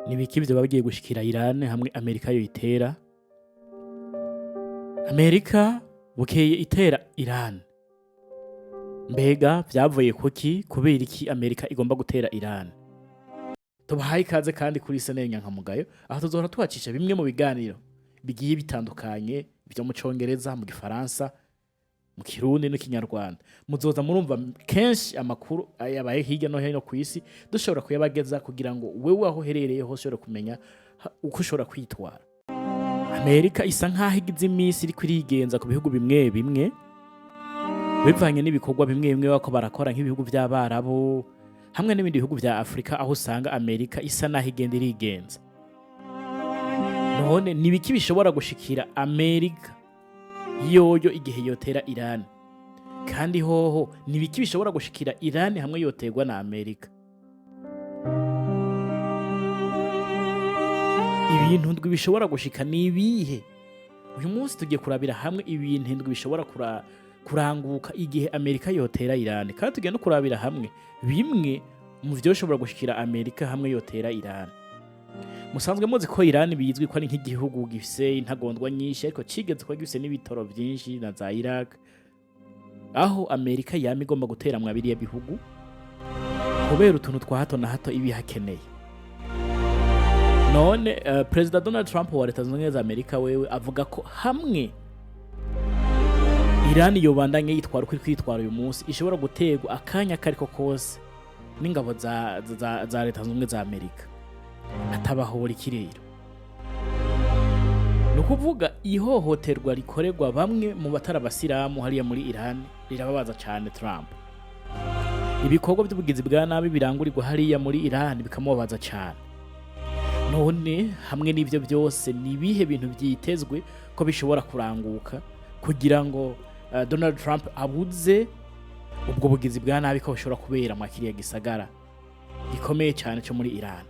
Nibiki vyoba bigiye gushikira Iran hamwe Amerika yoyitera? Amerika bukeye itera Iran. Mbega vyavuye kuki? Kubera iki Amerika igomba gutera Iran? Tubahaye ikaze kandi kuri Seneri Nyankamugayo, aho tuzohora tubacisha bimwe mu biganiro bigiye bitandukanye vyo mu Congereza, mu Gifaransa, mu Kirundi n'Ikinyarwanda. Muzoza murumva kenshi amakuru yabaye hirya no hino ku isi, dushobora kuyabageza kugira ngo wewe aho uherereye hose ushobore kumenya uko ushobora kwitwara. Amerika isa nkaho igize iminsi iriko irigenza ku bihugu bimwe bimwe, bivanye n'ibikorwa bimwe bimwe bako barakora, nk'ibihugu by'Abarabu hamwe n'ibindi bihugu vya Afurika, aho usanga Amerika isa naho igenda irigenza. None ni ibiki bishobora gushikira Amerika yoyo igihe yotera Iran? Kandi hoho ni ibiki bishobora gushikira Iran hamwe yoterwa na Amerika? Ibintu ndwi bishobora gushika ni ibihe? Uyu munsi tugiye kurabira hamwe ibintu indwi bishobora kuranguka igihe Amerika yotera Iran, kandi tugiye no kurabira hamwe bimwe mu vyoshobora gushikira Amerika hamwe yotera Iran. Musanzwe muzi ko Iran bizwi ko ari nk'igihugu gifise intagondwa nyinshi, ariko cigeze kuba gifise n'ibitoro vyinshi na za Iraq, aho Amerika yama igomba gutera mwa biriya bihugu kubera utuntu twa hato na hato iba ihakeneye. None Perezida Donald Trump wa Leta Zunze Ubumwe za Amerika wewe avuga ko hamwe Iran yobandanye yitwara uko iri kwitwara uyu munsi, ishobora guterwa akanya kariko kose n'ingabo za Leta Zunze Ubumwe za Amerika. Atabahora iki rero? Ni ukuvuga ihohoterwa rikorerwa bamwe mu batari abasilamu hariya muri Iran rirababaza cyane Trump. Ibikorwa by'ubugizi bwa nabi birangurirwa hariya muri Iran bikamubabaza cyane. None hamwe n'ibyo byose, ni ibihe bintu byitezwe ko bishobora kuranguka kugira ngo Donald Trump abuze ubwo bugizi bwa nabi ko bushobora kubera mwa kiriya gisagara gikomeye cyane cyo muri Iran?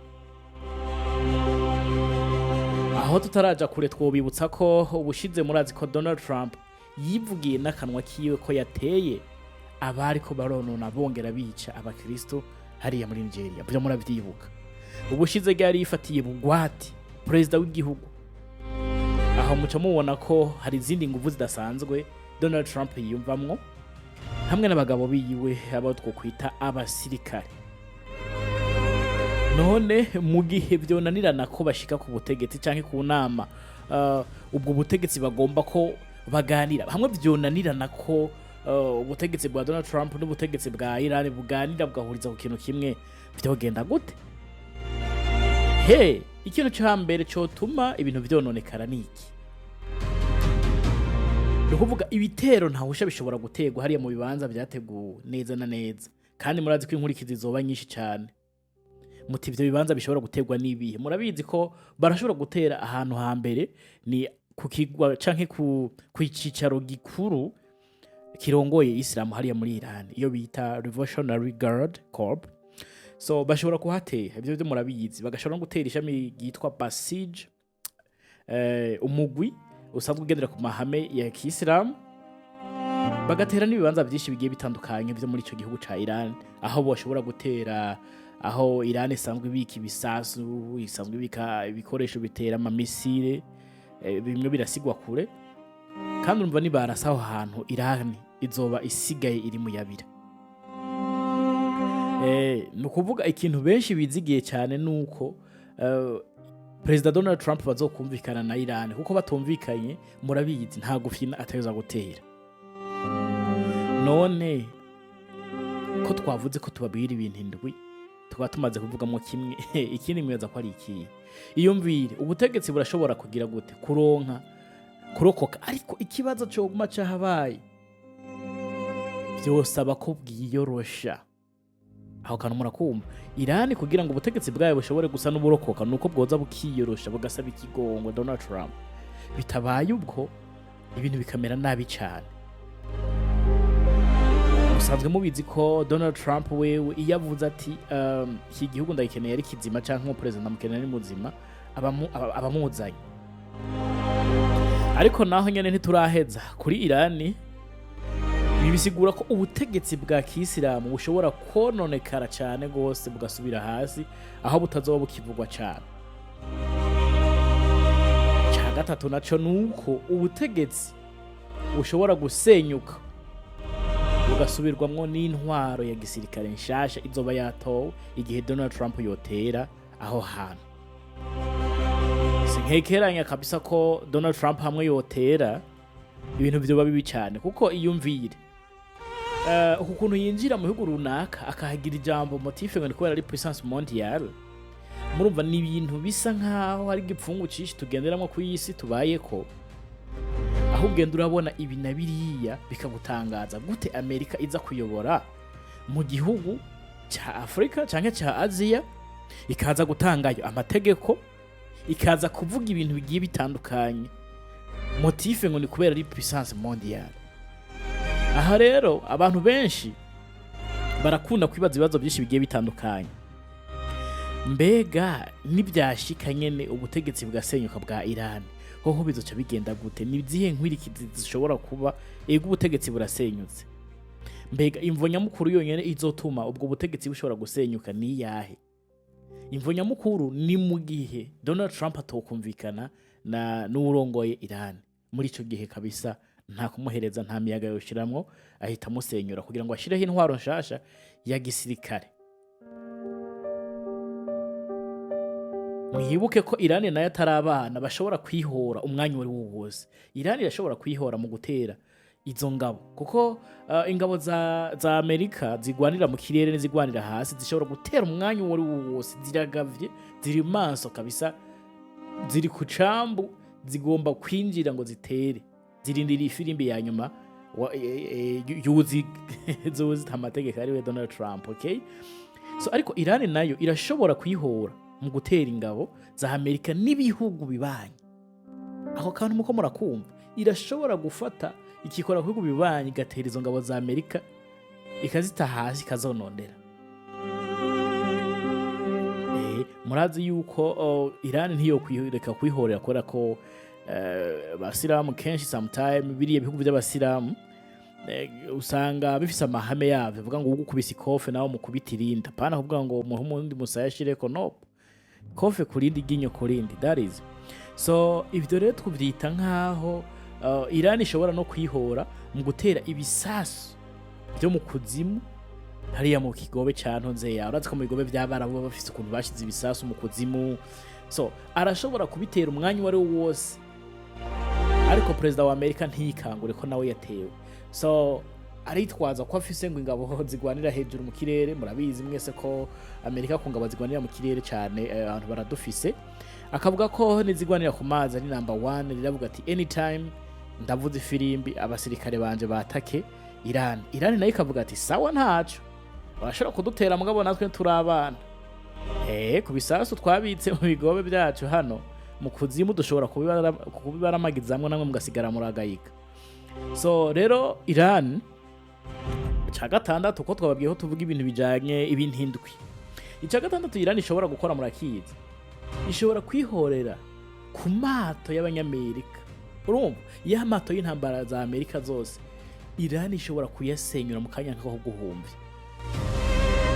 Aho tutaraja kure, twobibutsa ko ubushize murazi ko Donald Trump yivugiye n'akanwa kiwe ko yateye abariko baronona bongera bica abakristo hariya muri Nigeria. Byo murabyibuka. Ubushize ryari yifatiye bugwati perezida w'igihugu. Aho muca mubona ko hari izindi nguvu zidasanzwe Donald Trump yiyumvamwo hamwe n'abagabo biwe, abo twokwita abasirikare. None mu gihe vyonanirana ko bashika ku butegetsi canke ku nama, ubwo butegetsi bagomba ko baganira hamwe, vyonanirana ko ubutegetsi bwa Donald Trump n'ubutegetsi bwa Iran buganira bugahuriza ku kintu kimwe, vyogenda gute? He, ikintu ca mbere cotuma ibintu vyononekara ni iki? Ni ukuvuga ibitero ntahusha bishobora guterwa hariya mu bibanza vyateguwe neza na neza, kandi murazi ko inkurikizi zoba nyinshi cyane. Muti ivyo bibanza bishobora guterwa n'ibihe? Murabizi ko barashobora gutera ahantu hambere ni ku kigwa canke ku cicaro gikuru kirongoye Islam hariya muri Iran, iyo bita Revolutionary Guard Corps. So bashobora kuhatera, ibyo byo murabizi. Bagashobora no gutera ishami ryitwa Basij, umugwi usanzwe ugendera ku mahame ya Kisilamu. Bagatera n'ibibanza byinshi bigiye bitandukanye byo muri ico gihugu ca Iran, aho bashobora gutera aho Iran isanzwe ibika ibisasu, isanzwe ibika ibikoresho bitera amamisire, bimwe birasigwa kure. Kandi urumva nibarasa aho hantu, Iran izoba isigaye iri mu yabira. Ni ukuvuga ikintu benshi bizigiye cyane nuko Perezida Donald Trump bazokumvikana na Iran, kuko batumvikanye murabizi nta gufyina ateza gutera. None ko twavuze ko tubabwira ibintu indwi, tukaba tumaze kuvugamo kimwe, ikindi mwibaza ko ari ikihe? Iyumvire, ubutegetsi burashobora kugira gute? Kuronka kurokoka, ariko ikibazo coguma cahabaye, vyosaba ko bwiyorosha. Aho kantu murakumva? Irani kugira ngo ubutegetsi bwayo bushobore gusa n'uburokoka, nuko bwoza bukiyorosha, bugasaba ikigongo Donald Trump. Bitabaye ubwo, ibintu bikamera nabi cyane. Musanzwe mubizi ko Donald Trump wewe iyo avuze ati iki gihugu ndagikeneye ari kizima, canke umuperezida ndamukeneye ari muzima, abamuzanye. Ariko naho nyene ntituraheza kuri Irani. Ibi bisigura ko ubutegetsi bwa kisilamu bushobora kononekara cyane gose, bugasubira hasi, aho butazoba bukivugwa cyane. Gatatu naco nuko ubutegetsi bushobora gusenyuka, bugasubirwamwo n'intwaro ya gisirikare nshasha izoba yatowe igihe Donald Trump yotera aho hantu. Sinkekeranya kabisa ko Donald Trump hamwe yotera, ibintu vyoba bibi cyane, kuko iyumvire uku kuntu yinjira mu bihugu runaka akahagira ijambo, motif ngo ni kubera ari puissance mondiale. Murumva ni ibintu bisa nkaho hari igipfungu cinshi tugenderamwo ku isi tubayeko, aho ugenda urabona ibi na biriya bikagutangaza. Gute Amerika iza kuyobora mu gihugu cya Afurika canke cya Aziya, ikaza gutangayo amategeko, ikaza kuvuga ibintu bigiye bitandukanye, motif ngo ni kubera ari puissance mondiale? Aha rero abantu benshi barakunda kwibaza ibibazo byinshi bigiye bitandukanye. Mbega nibyashika nyene ubutegetsi bugasenyuka bwa Iran, hoho bizoca bigenda gute? Ni izihe nkwirikizi zishobora kuba? Ego, ubutegetsi burasenyutse. Mbega imvo nyamukuru yonyene izotuma ubwo butegetsi bushobora gusenyuka ni iyahe? Imvo nyamukuru ni mu gihe Donald Trump atokumvikana na n'uwurongoye Iran. Muri ico gihe kabisa nta kumuhereza, nta miyaga yoshiramwo, ahita amusenyura kugira ngo ashireho intwaro nshasha ya gisirikare. Mwibuke ko Irani nayo atari abana bashobora kwihora umwanya uwo ari wo wose. Irani irashobora kwihora mu gutera izo ngabo, kuko ingabo za Amerika zigwanira mu kirere n'izigwanira hasi zishobora gutera umwanya uwo ari wo wose. Ziragavye, ziri maso kabisa, ziri ku cambu, zigomba kwinjira ngo zitere, zirindira ifirimbi ya nyuma yuzi zuzita amategeko, ariwe Donald Trump. Okay, so ariko Irani nayo irashobora kwihora mu gutera ingabo za Amerika n'ibihugu bibanyi. Ako kantu muko murakumva? Irashobora gufata ikikora ku bihugu bibanyi, igatera izo ngabo za Amerika, ikazita hasi, ikazononera. Murazi yuko Iran ntiyo kwireka kwihorera, kubera ko abasilamu kenshi, sometime biriya bihugu by'abasilamu usanga bifise amahame yavyo avuga ngo ugukubise ikofe nawe mukubita irindi, apana kuvuga ngo muhe umundi musaya ashireko. No kofe kurindi, ryinyo kurindi, that is. So ivyo rero tuvyita nkaho Iran ishobora no kwihora mu gutera ibisasu byo mu kuzimu hariya mu kigobe ca Ntonzeya. Urazi ko mu bigobe vy'Abarabu baba bafise ukuntu bashize ibisasu mu kuzimu. So arashobora kubitera umwanya uwo ari wo wose, ariko perezida wa Amerika ntiyikangure ko nawe yatewe. So aritwaza ko afise ngo ingabo zigwanira hejuru mu kirere. Murabizi mwese ko Amerika ku ngabo zigwanira mu kirere cyane, abantu baradufise. Akavuga ko n'izigwanira ku mazi ari number one. Riravuga ati: "Anytime ndavuze ifirimbi, abasirikare banje batake Iran." Iran nayo ikavuga ati: "Sawa, ntaco, barashobora kudutera, mugabo natwe turi abana ku bisasu twabitse mu bigobe byacu hano mu kuzimu, dushobora kubibaramagizamwo namwe mugasigara muragayika." So rero Iran, ca gatandatu, ko twababwiye ko tuvuga ibintu bijanye ibintu indwi, ica gatandatu Iran ishobora gukora murakizi: ishobora kwihorera ku mato y'Abanyamerika. Urumva, ya mato y'intambara za Amerika zose Iran ishobora kuyasenyura mu kanya nk'ako guhumvya.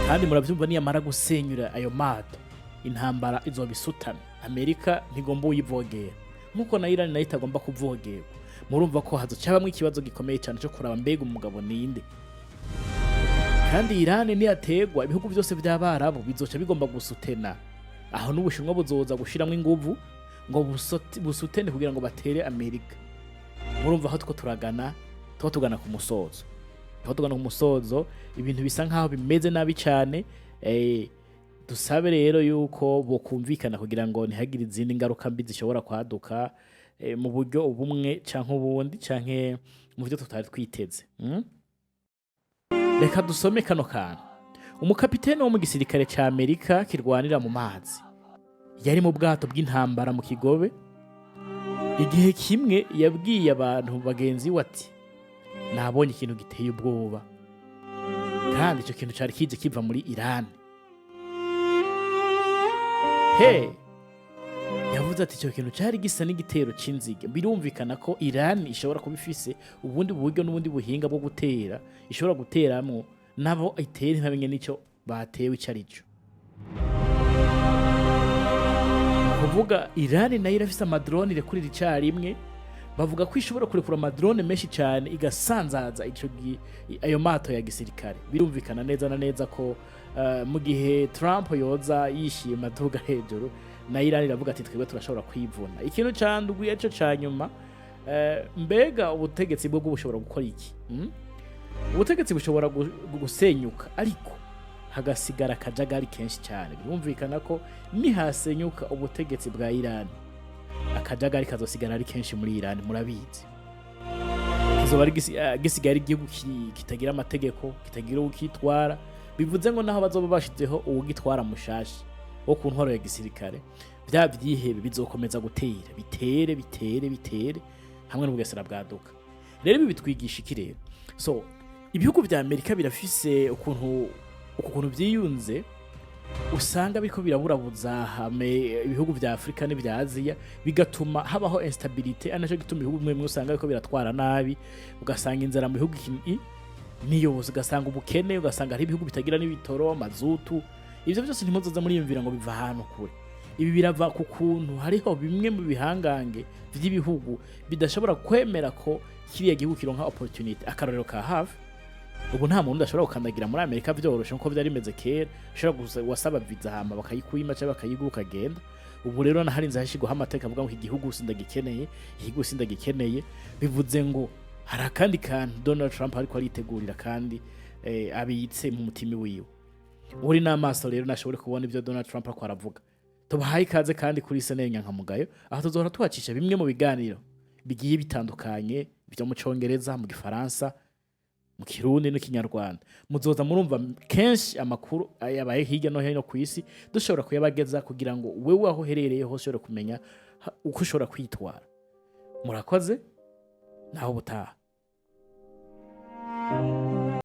Kandi muravyumva, niyamara gusenyura ayo mato, intambara izoba isutamye. Amerika ntigomba uyivogera, nkuko na Iran nayo itagomba kuvogerwa. Murumva ko hazocabamwo ikibazo gikomeye cyane cyo kuraba mbega umugabo ninde. Kandi Iran niyategwa, ibihugu byose by'Abarabu bizoca bigomba gusutena aho, n'Ubushinwa buzoza gushiramwo inguvu ngo busutene kugira ngo batere Amerika. Murumva aho two turagana, tuba tugana ku musozo, aho tugana ku musozo ibintu bisa nkaho bimeze nabi cyane. Dusabe rero yuko bokumvikana kugira ngo ntihagire izindi ngaruka mbi zishobora kwaduka mu buryo ubumwe canke ubundi, canke mu byo tutari twiteze. Reka dusome kano kantu. Umukapitene wo mu gisirikare ca Amerika kirwanira mu mazi yari mu bwato bw'intambara mu kigobe igihe kimwe yabwiye abantu bagenzi we ati: "Nabonye ikintu giteye ubwoba." Kandi icyo kintu cari kije kiva muri Iran. He yavuze ati icyo kintu cyari gisa n'igitero c'inzige. Birumvikana ko Iran ishobora kuba ifise ubundi buryo n'ubundi buhinga bwo gutera, ishobora guteramwo nabo itera ntibamenye n'ico batewe ico ari cyo. Ni ukuvuga ko Kuvuga Irani nayo irafise amadrone irekurira icarimwe. Bavuga ko ishobora kurekura amadrone menshi cyane, igasanzaza ayo mato ya gisirikare. Birumvikana neza na neza ko mu gihe Trump yoza yishima aduga hejuru, na Irani iravuga ati: "Twebwe turashobora kwivuna." Ikintu candwi eco ca nyuma, mbega ubutegetsi bwo bushobora gukora iki? Ubutegetsi bushobora gusenyuka, ariko hagasigara akajagari kenshi cyane. Birumvikana ko nihasenyuka ubutegetsi bwa Irani, akajagari kazosigara ari kenshi muri Irani. Murabizi, kizoba ari gisigaye ari igihugu kitagira amategeko, kitagira uwukitwara. Bivuze ngo naho bazoba bashizeho uwugitwara mushasha wo ku ntwaro ya gisirikare, bya vyihebe bizokomeza gutera, bitere, bitere, bitere, hamwe n'ubugesera bwaduka. Rero ibi bitwigisha iki rero? So ibihugu vya Amerika birafise ukuntu vyiyunze, usanga biriko biraburabuza hame ibihugu vya Afrika n'ivya Aziya, bigatuma habaho instabilité. Ari naco gituma ibihugu bimwe bimwe usanga biriko biratwara nabi, ugasanga inzara mu bihugu ni yose, ugasanga ubukene, ugasanga hari ibihugu bitagira n'ibitoro, mazutu. Ivyo byose ntimuzoza muriyumvira ngo biva ahantu kure. Ibi birava ku kuntu hariho bimwe mu bihangange vy'ibihugu bidashobora kwemera ko kiriya gihugu kironka opportunity. Akarorero ka hafi, ubu nta muntu udashobora gukandagira muri Amerika vyoroshe nkuko vyari bimeze kera. Ushobora gusa wasaba visa, hama bakayikuima cyangwa bakayiguha ukagenda. Ubu rero naharinze hashigwaho amateka avuga ngo iki gihugu sindagikeneye, iki gihugu sindagikeneye. Bivuze ngo hari akandi kantu Donald Trump ariko aritegurira kandi abitse mu mutima wiwe. Uri n'amaso rero nashobore kubona ibyo Donald Trump ariko aravuga. Tubahaye ikaze kandi kuri Seneri Nyankamugayo, aho tuzohora tuhacisha bimwe mu biganiro bigiye bitandukanye byo mu Congereza, mu Gifaransa, mu Kirundi n'Ikinyarwanda. Muzoza murumva kenshi amakuru yabaye hirya no hino ku isi, dushobora kuyabageza kugira ngo wewe aho uherereye hose ushobore kumenya uko ushobora kwitwara. Murakoze, naho ubutaha.